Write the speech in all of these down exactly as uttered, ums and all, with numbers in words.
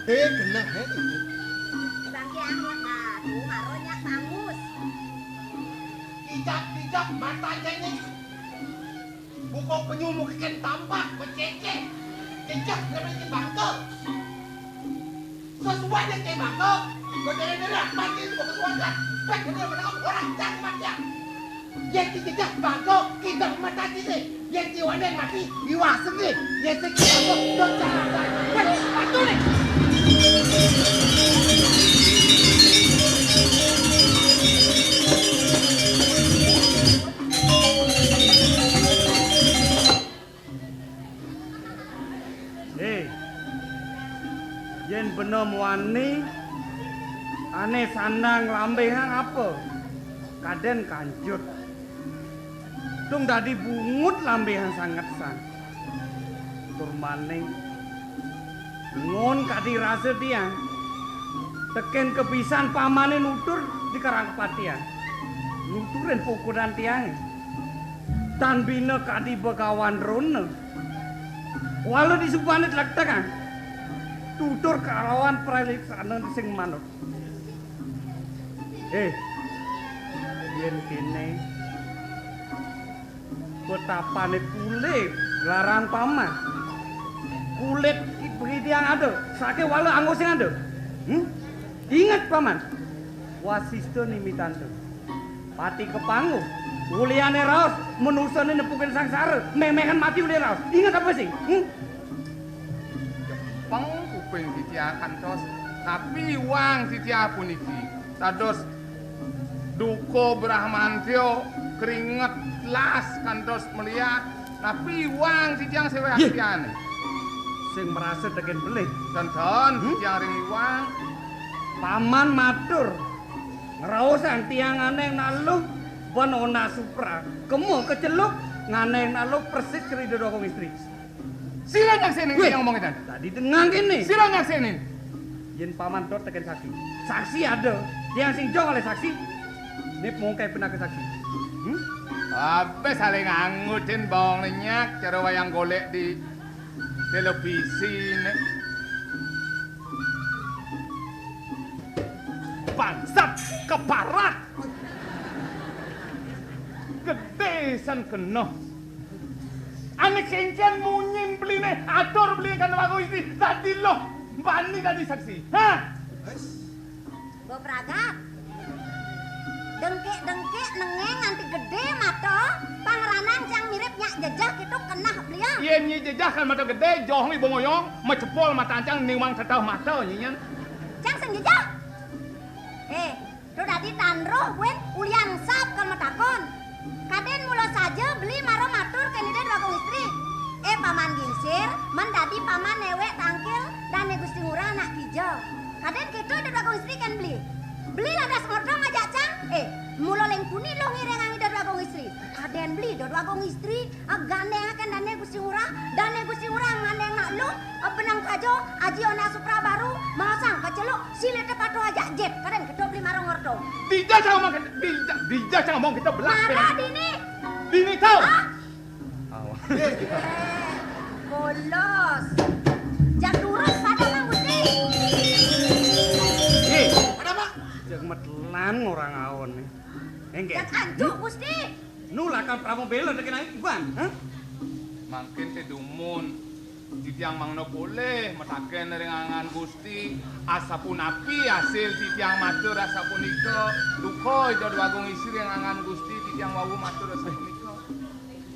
Eh, genah, eh. Bangke anget, nah, tuh, maro nyak bangus. Kijak-kijak mata jene. Buka penyu muka ken tampak, becece. Kijak namanya bangke. Sesuai dengan kayak bangke. Bedere-dere mati itu buka suara. Pek bener-bener orang jangan mati ya. Yén dijejah bangko, kidang mata cicing. Yén ciwané mati, iwasengé. Yén sing bangko, dosa mata. Wes, pantune. Eh, yén bena muani, ané sandang lambéhan apa? Kadén kancut. Tung dadi bungut lambéhan sanget san. Tur maning, ngon kadi rasa tiang. Tekén kebisan pamané nutur di karang kepatian. Nuturin pukudan tiangé. Tan bina kadi Begawan Drona. Wala di subané tlektekan. Tutur kalawan praliksana sing manut. Eh, yén kéné, petapané kulit, gelaran paman. Kulit ki-, bagi tiang ada, saké wala anggo sing ada. Hmm? Inget, paman. Wasista nimitanta. Pati kapanguh, uliané raos, manusané nepukin sangsara, méh-méhan mati uliané raos. Inget apa sing? Hmm? Jepeng kuping titiang kantos, tapi iwang titiang puniki. Dados duka Bramantya keringet las kantos meliah, tapi iwang titiang séwéh. Yé. Atiané. Sing merasa tekén belih. Tonton. Hmm? Titiang ring iwang. Paman matur. Ngraosang tiang nganeng naluh ben ona supra. Kema keceluk nganeng naluh persis keri Ida Dwagung Istri. Sira nyaksenin. Wéh, tiang ngomong édan. Tadi dengang kéné. Sira nyaksenin. Yén paman dot tekén saksi. Saksi ada. Tiang sing jong oleh saksi. Nip mongkai pinaka saksi. Hmm? Apa saling angutin bawang lenyak cara wayang golek di televisi nek. Bangsat, keparat. Gedé san kena. Ané kéngkén munyin beliné, atur beliné kan wago isi, dadi loh, bani dadi saksi. Hah? Mbok Pragat. Dengkik-dengkik nengé nganti gedé mata, pangranang cang mirip nyak jejeh gitu kenah beliau. Yén nyi jejeh kan mata gedé, joh ngi bongoyong, macepol mata ancang niwang teteh mata nyinyen. Cang sing jejeh. Eh, to dadi tan roh buin ulian sap kon matakon. Kadén mula saja beli mara matur kén Ida Dwagung Istri. Eh, paman gingsir, men dadi paman néwék tangkil dané Gusti Ngurah anak kija. Kadén kéto Ida Dwagung Istri kén beli. Beli lantas ngerto ngajak cang. Eh, mula ling puni luh ngiringang Ida Dwagung Istri. Kadén beli Ida Dwagung Istri, ah, gandéngaken dané Gusti Ngurah, dané Gusti Ngurah ngandéng nak luh, ah, benang kajo, aji ona supra baru, maosang keceluk, silih tepatuh ajak jit, kadén kéto beli mara ngerto. Dija cang omong kita, dija, dija cang omong kita belah. Mara dini. Dini tau. Ah, Awas. Bolos. Jak turun pada Mang Gusti. Eh, ada apa? Jak metelan orang awon nih. Enggak. Jak anjuk, Gusti. Nu lakar pramobela dekenan iban, hah? Mangkin té dumun. Titiang mangda polih mataken ring angan Gusti, asapunapi hasil titiang matur asapunika, duka Ida Dwagung Istri ring angan Gusti, titiang wau matur asapunika.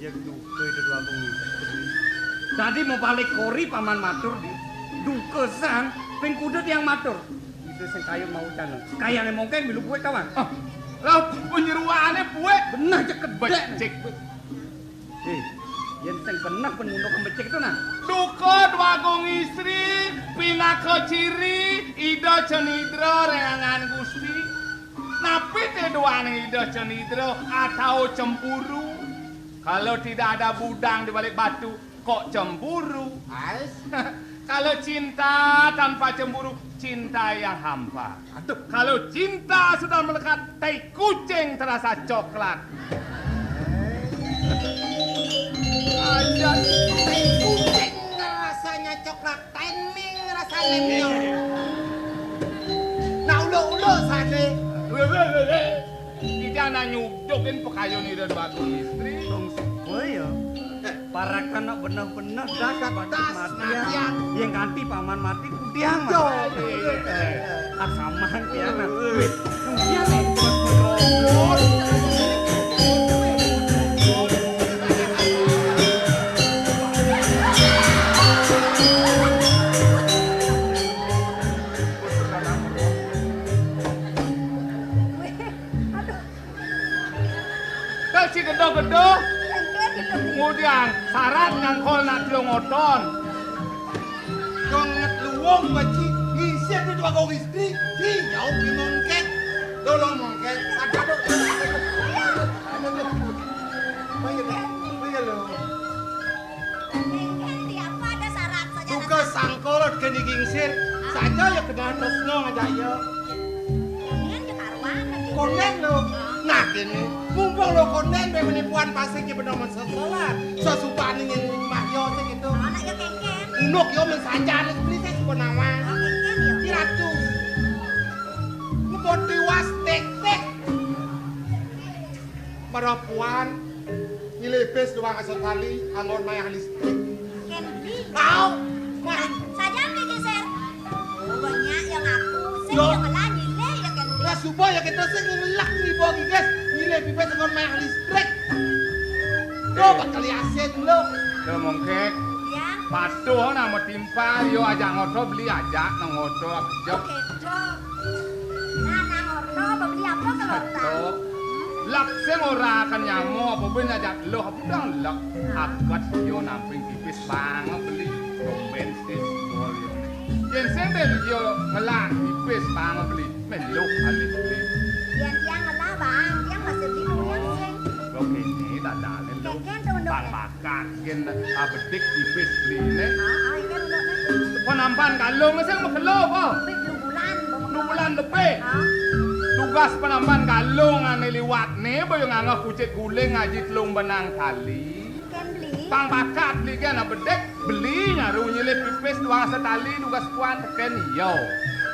Ya duka Ida Dwagung Istri. Dadi mabalik kori paman matur di duka san ping kuda tiang matur. Ida sing kayun mawacana. Kayane mongkeng milu buek kawan. Ah, lah penyeruane buek. Benah cekedek. Becik. Eh, yen sing benah pun mundur kembecik itu nah. Duka Dwagung Istri pinaka ciri Ida Cenidra ring angan Gusti. Napi te duane Ida Cenidra atau cemburu? Kalau tidak ada budang di balik batu, kok cemburu? Ais. Kalau cinta tanpa cemburu, cinta yang hampa. Aduh. Kalau cinta sudah melekat, tai kucing terasa coklat. Aja tai kucing rasanya coklat, tai ming rasa lemnya. Ida nang nyudukin pekayon ida dua agung istri. Dong suka ya. Parakan nak bener-bener das, das, mati matian. Yang kanti paman mati kudiang. Yo, mati. Ak samang tiang. Wih, kudiang nih. Aduh. Tek si gedho-gedho. Engké gitu. Ngudiang sarat nyangkol nak telung oton. Dong nget luwung baci ngisir di dua gong istri. Di jauh di mongkek. Dolo mongkek. Aduh, aduh, aduh, aduh. Ayo, ayo, ayo. Engké di apa ada sarat saja. Duka sangkol keni gingsir. Saja ya kena tresno ngajak ya. Jangan ya karuan lagi. Kondén lo. Nah, kene. Mumpung lo kondén, be menipuan pasik ya bener meseselan. Sasupaning yang rumah yo sing itu. Anak ya kengkeng. Unuk yo mensanjane beli sing suka nawang. Oh, kengkeng ya. Ki ratu. Ngebon tiwas tek-tek. Marapuan nyilih bis doang asa tali anggon mayah listrik. Kén beli. Tau. Mah. Saja nggih geser. Pokoknya yang aku, sing yo. Yang ngelah nyilih ya kén beli. Lah suba ya kita sing ngelak nih bawa giges nyilih bibes anggon mayah listrik. Yo bakal yasin lo. Yo mongkek. Ya. Patuh nama timpal yo ajak ngoto beli ajak nang ngoto abjok. Oke, Dok. Nah, nang orto beli apa kalau tak? Lek sing ora kan nyamo apa ben ajak luh apa dang lek. Agat yo namping tipis banget beli. Domben sis gol yo. Yen sing beli yo ngelah tipis banget beli. Meluh alih beli. Yen tiang ngelah, Bang, tiang masih beli punya sing. Lo kene dadane lo. Kengkeng tuh, Dok. Bang Bang. Kagen abedik tipis beliné. Ah, ah, iki lho, Nek. Penampan kalung sing megelo apa? Wis dua bulan, Bang. Dua bulan lebih. Ah. Tugas penampan kalung ané liwatné, boyo nganggah kucit guling ngaji telung benang tali. Kén beli. Pang bakat beli kén abedik, beli nyaru nyilih pipis doang setali tugas puan tekén iya.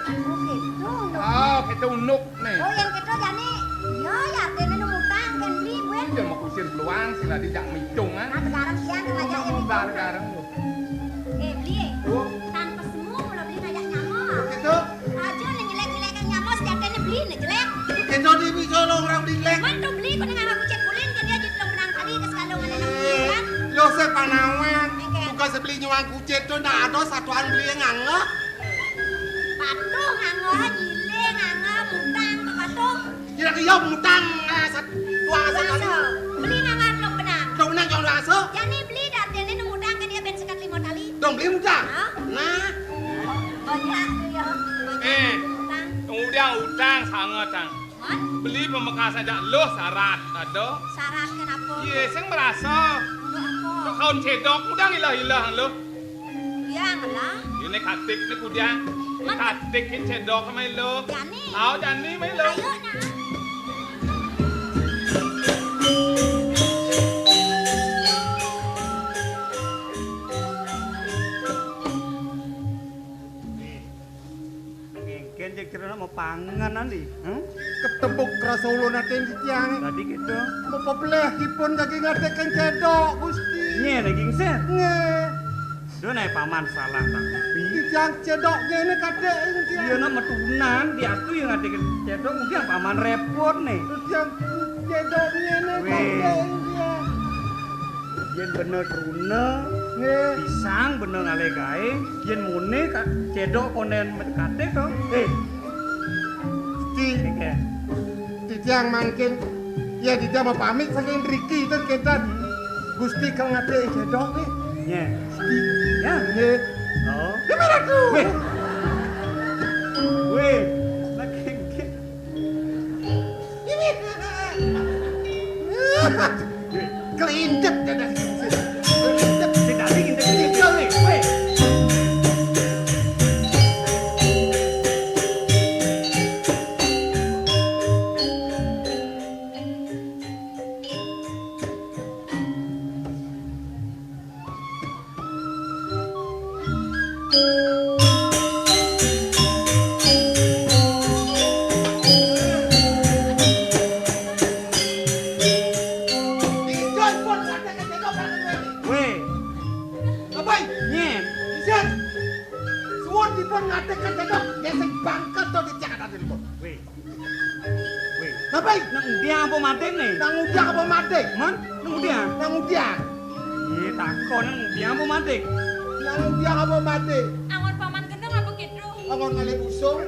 Oh, gitu, Nek. Ah, kita unuk. Nih. Oh, yang kita jani, iya, ya, artinya nu utang, kan beli gue. Iya, mau kusir peluang, sing tadi jak mitungan. Nah, sekarang siang sengaja yang mitung. Bareng-bareng lu. Eh, beli, eh. Oh. Tanpa semu, kalau beli ngajak nyamuk. Gitu. Aja nih nyelek-nyelek nyamuk, sejatinya beli nih jelek. Gitu, di bisa lo orang beli jelek. Man tuh beli, kau nggak aku cek kulin, kan dia jadi lo menang tadi, ke sekarang ada nang kan. Lo sepanawan, oke. Tugas beli nyuang kucit tuh, ndak ada satuan beli yang nganggep. Patuh nganggo, nyilih nganggo, mutang ke patuh. Kira iya mutang, ah, sat-, dua sat-, Dua so. Beli nganggo telung benang. Telung benang, jangan dua so. Jani beli dah, dene nu mutang ke dia ben sekat lima tali. Dong beli mutang. Hah? Nah. Banyak tuh ya. Banyak eh, utang. Utang, utang sangat, Tang. Hah? Beli pamekasné jak luh syarat, ada. Syarat kenapa? Iya, sing merasa. Untuk apa? Kok kaun cedok, udah ilah-ilah luh. Yang lah. Ini katik nih kudiang. Mana? Katik ini cedok sama luh. Jani. Ayo, Jani, main luh. Ayo, nah. Ngengken cek cerita mau pangan nanti. Hmm? Ketebuk kerasa ulun atin di tiang. Tadi gitu. Mau pepeleh dipun daging atik kan cedok, Gusti. Nye, daging ser. Nye. Duh, naik paman salah tapi. Di tiang cedok nye ini kadek ini tiang. Iya, nak metunan, di astu yang atik cedok, udah paman repot nih. Di tiang cedok nye ini kadek ini tiang. Yen bener truna, nggih. Pisang bener ngalih gaé, yen mune ka-, cedok konen mendekate to. Eh. Gusti, oke. Titiang mangkin, ya, titiang mau pamit saking mriki, ten kedan. Gusti kang ade cedok, nggih. Nggih. Gusti. Ya. Nggih. Oh. Demen aku. Weh. Weh. Lagi, nggih. Kelintip dada. Kelintip. Tidak ingin tertinggal nih. Weh. Ngadeg kan dadok, gesek bangket to di tiang ada di limo. Wih. Wih. Napa? Nang udiang apa mading nih? Nang udiang apa mading? Man? Nang udiang? Nang udiang. Iya, takon nang udiang apa mading? Nang udiang apa mading? Angon Paman Gendeng apa Kidul? Angon ngalih busung.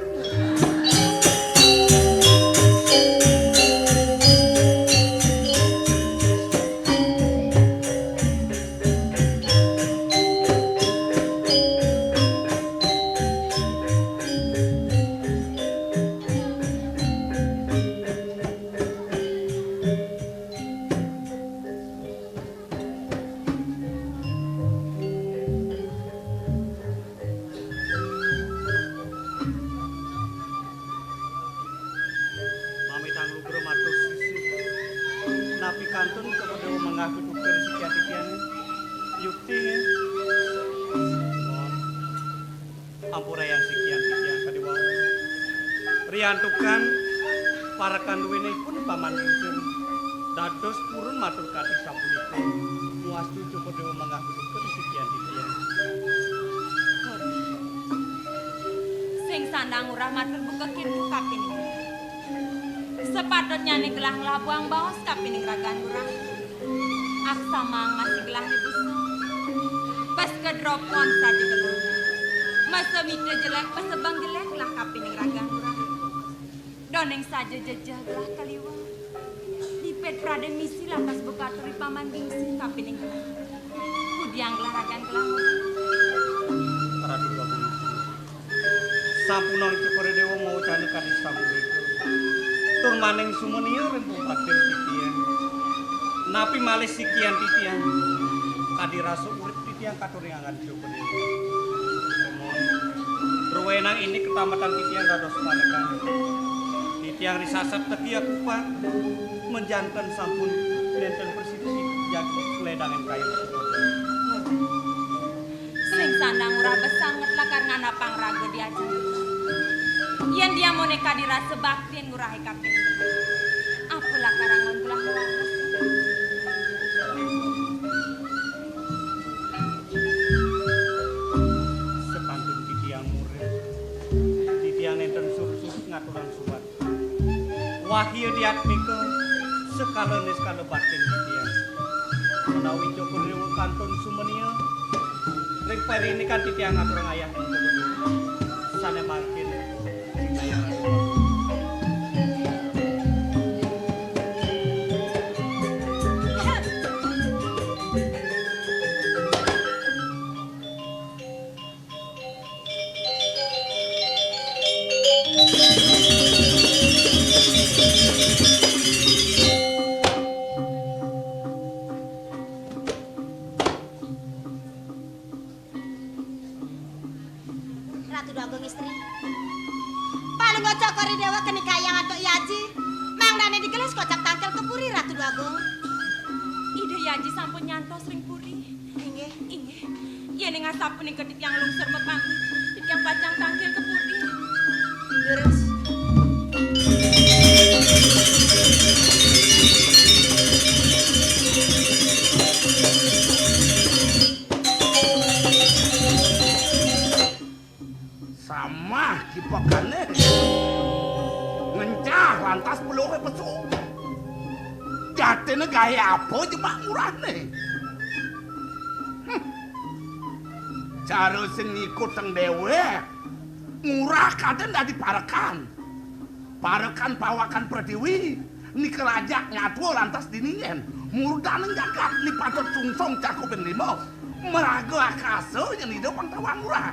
Mamitang lugra matur sisih. Napi kantun Cokor Dewa manggah pitutur sikian titiang? Yukti nggih. Ampurayang sikian titiang kadi wau. Riantukan parekan duénipun Paman Lungsur dados purun matur katih sapunika. Muastu Cokor Dewa manggah pitutur sikian titiang. Sing sandang Ngurah matur buka kintu kapining. Sepatutnyane gelah nglabuang baos kapining ragan Ngurah. Aksamang masih gelah ni busung. Pas kedropon saja gelah. Masa mita jelek, pasebang jelek lah kapining ragan Ngurah. Doning saja jejeh gelah kaliwat. Dipet prade misi lantas buka turi Paman Gingsi kapining gelah. Kudiang gelah ragan gelah Ngurah. Ratu Bagong. Sampunang Cokor Dewa mawacana kadi sapunika. Tur maning sumenia ring pungkatin titiang. Napi malih sikian titiang? Kadi rasa urip titiang katuring angan Cokor Dewa. Ruwenang ini ketamatan titiang dados panekan. Titiang risasat teki akupan. Menjanten sampun nenten prasida jagi sledangin kayu. Sing sandang Ngurah besanget lakar nganapang raga di ajeng. Yen dia moneka dirasa baktin Ngurah ing kapining. Apa lakar angon gelah waras? Sepantun titiang murid, titiang nenten sursus ngaturang subat. Wahya diatmika sekala niskala batin titiang. Menawi Cokor Dewa kantun sumenia, ring parinikan titiang ngaturang ayah sane mangkin. Ratu Déwa Agung Istri. Palungguh Cokor I Déwa keni kayang antuk I Aji. Mangdane digelis kocap tangkil ke puri, Ratu Déwa Agung. Ida I Aji sampun nyantos ring puri. Inggih. Inggih. Yening asapunika titiang lungsur mapamit, titiang pacang tangkil ke puri. Leres. Samah kipekane. Ngencah lantas peluhe pesu. Jatine gawe apa jebak ngurahne? Hmm. Cara sing ngikutang dewek, ngurah kadang dadi parekan. Parekan pawakan Pratiwi, nika rajak nyatua lantas diningen. Murdaning jagat ni patut sungsung cakupin lima. Maraga akasa yen ida pang tawang ngurah.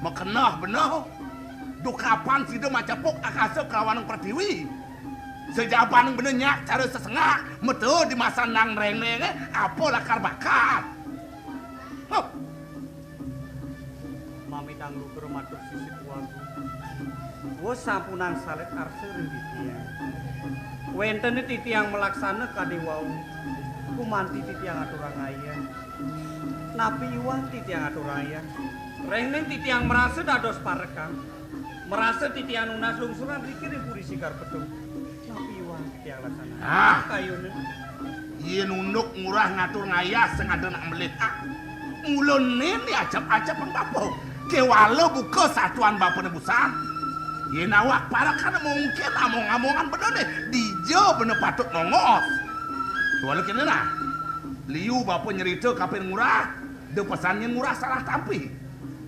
Makeneh beneh. Duh kapan sida macepuk akasa kelawanang Pratiwi. Sajabaning beneh nyak cara sesengak, meta di masan nang rengnenge, apa lakar bakat. Huh. Mamitang lugra matur sisip wagu. Wus sampunang salit arsa ring titiang. Wéntene titiang malaksana kadi wau. Gumanti titiang aturang ayah. Napi iwang titiang aturang ayah? Rengning titiang marasa dados parekan. Marasa titiang nunas lungsuran riki ring puri Sigar Petung. Napi iwang titiang laksana? Ah. Kayune. Yen unduk ngurah ngatur ngayah sing ada nak melih. Ah. Mula nene ajap-ajap pang bapa. Kéwala buka satuan bapané busan. Yén awak parekan mungkin among-amongan bedané, dija bena patut nongos. Kéwala kéné nah. Liu bapa nyerita kapin ngurah, da pesan nyén ngurah salah tampi.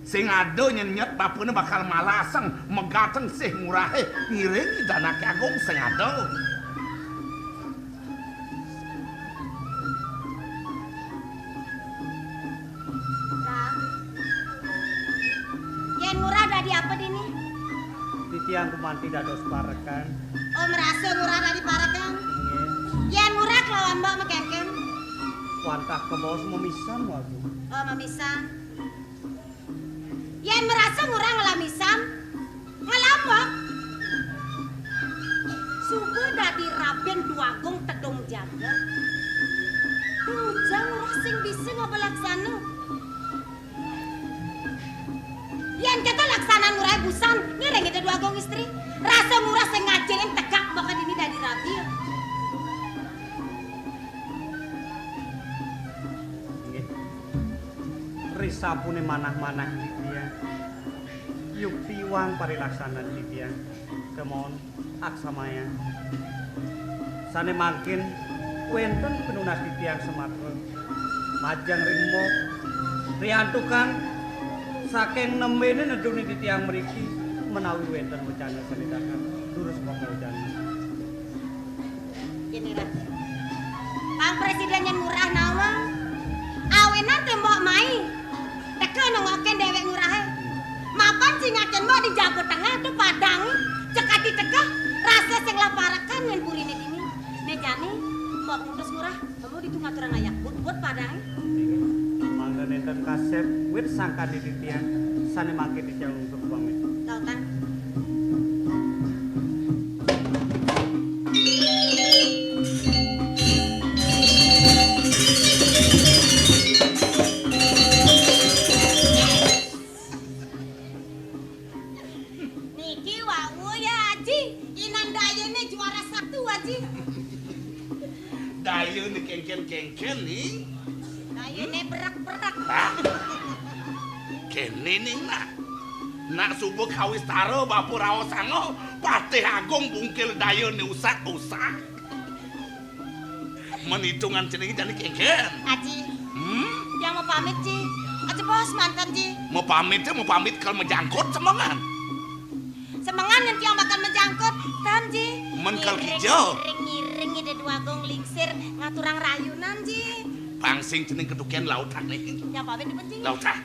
Sing ada nyén nyet bapané bakal malasang megatang sih ngurahé ngiring danaké agung sing ada. Nah, yén ngurah dadi apa dini? Titiang gumanti dados parekan. Oh, merasa ngurah dadi parekan? Inggih. Yén ngurah kelawan mbok makéngkén? Wantah kabaos mamisan, Wagung. Oh, mamisan. Yén merasa ngurah ngelah misan, ngelah mbok. Suba dadi rabin Dwagung tedung jagat. Tujang ngurah sing bisa ngaba laksana. Yén kéto laksanan ngurah busan, ngiring Ida Dwagung istri. Rasa ngurah sing ngajengin tegak mbok dini dadi rabi. Nggih. Risapuné manah-manah titiang. Yukti iwang parilaksanan titiang. Kemon aksamayang. Sané mangkin wénten pinunas titiang sematra. Majeng ring mbok. Riantukan saking nembéné neduné titiang mriki menawi wénten wecana sané dahar. Durus mangka wecana. Gini, Ran. Pang Presiden nyén ngurah nawang. Awinan té mbok mai. Teka nengokin déwék ngurahé. Mapan cingakin mbok di jaba tengah to padang. Cekati teka rasa sing lah parekan nyén puriné dini. Né jani mbok ngutus ngurah. Kamu ditu ngaturang ayak but-but padang. Mangda nénten kasép wit sangkan titiang sané mangkin titiang untuk pamit. Tau, Kang. Niki wau ya, Aji. Inan dayané juara satu, Aji. Dayané kéngkén-kéngkén, Ning. Dayané berak-berak. Hah? Kéné, Ning, nak. Nak suba kawistara bapa raosanga, Patih Agung bungkil dayané usak-usak. Men itungan cening jani kéngkén. Aji. Hmm? Tiang mau pamit, Ji. Aja bos manten, Ji. Mau pamit, mau pamit kal majangkut semengan. Semengan nyén tiang bakal majangkut, tan, Ji. Men kal kija. Ngiring, ngiring, ngiring, Ida Dwagung lingsir ngaturang rayunan, Ji. Pang sing cening ketukian lautan nih. Tiang pamit, Ji. Lautan.